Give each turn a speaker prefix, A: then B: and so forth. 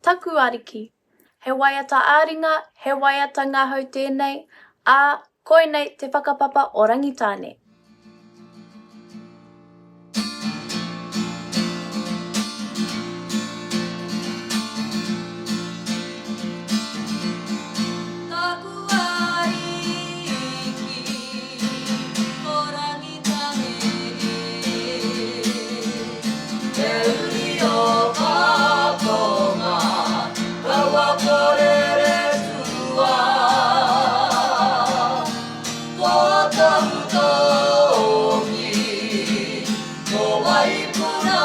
A: Taku Ariki. He waiata ā-ringa, he waiata ngahau tēnei, ā, koinei te whakapapa o Rangitāne.
B: Taku Ariki, ko Rangitane e. Te uri o Katonga, kaua ko Reretua. Ko taku toki, ko Waipuna.